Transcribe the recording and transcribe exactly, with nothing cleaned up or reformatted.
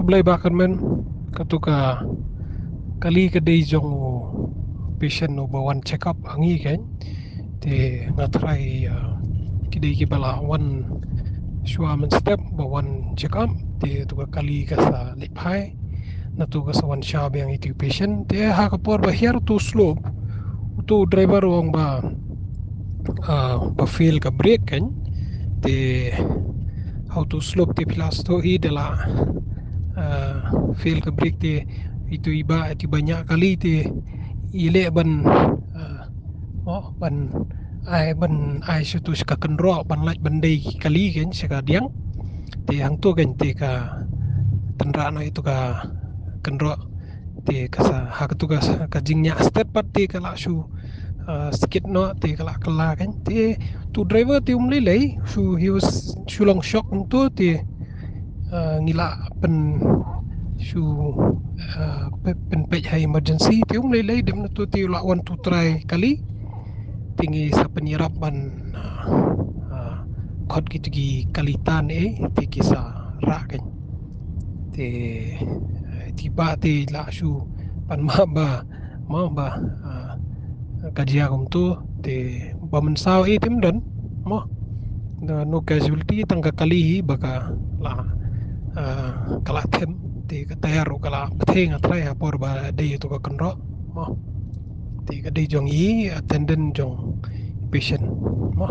Blei ba kyrmen, katu ka kali ka dei jong u patient uba wan check up ha ngi kein. Te nga tharai, ah, ki dei kiba la wan shuwa mynstep ba wan check up. Te tu ka kali ka sa leit phai, natu ka sa wan sha biang ïa utu u patient. Te ha ka por ba hiar utu u slope, utu u driver u ong ba, ah, ba fail ka brake kein. Te ha utu u slope te phi la sngewthuh hi da la, ah, fail ka brake te itu i bah, itu i bah ñiah kali te i leh ban, ah, mo, ban ai, ban ai sha utu sha ka kynroh ban lait ban dei kali kein sha ka diang. Te hangtu kein te ka tynrah noh itu ka kynroh. Te ka sa, ha katu ka sa, ka jingñiah stet pat te ka la shu, ah, skid noh, te ka la kylla kein. Te utu u driver te um lei lei, shu, he was, shu long shock hangtu te, ah, ngi la pyn, shu, ah, pyn, pynpeit ha emergency, te um lei lei, dep natu te u la wan tu trai kali. Te ngi sa pynïarap ban, ah, ah, khot kitu ki kali tan eh, te ki sa rah kein. Te, eh, te i bah te la shu pan map ba, mo, ba, ah, ka jia kumtu, te ba mynsaw eh te ym don, mo. No, no casualty, tang ka kali hi ba ka la, ah, ka la them, te ka tyre ruh ka la bthei, nga tharai, ha por ba dei ïa utu ka kynroh, mo. Te ka dei jong i attendant jong patient, mo.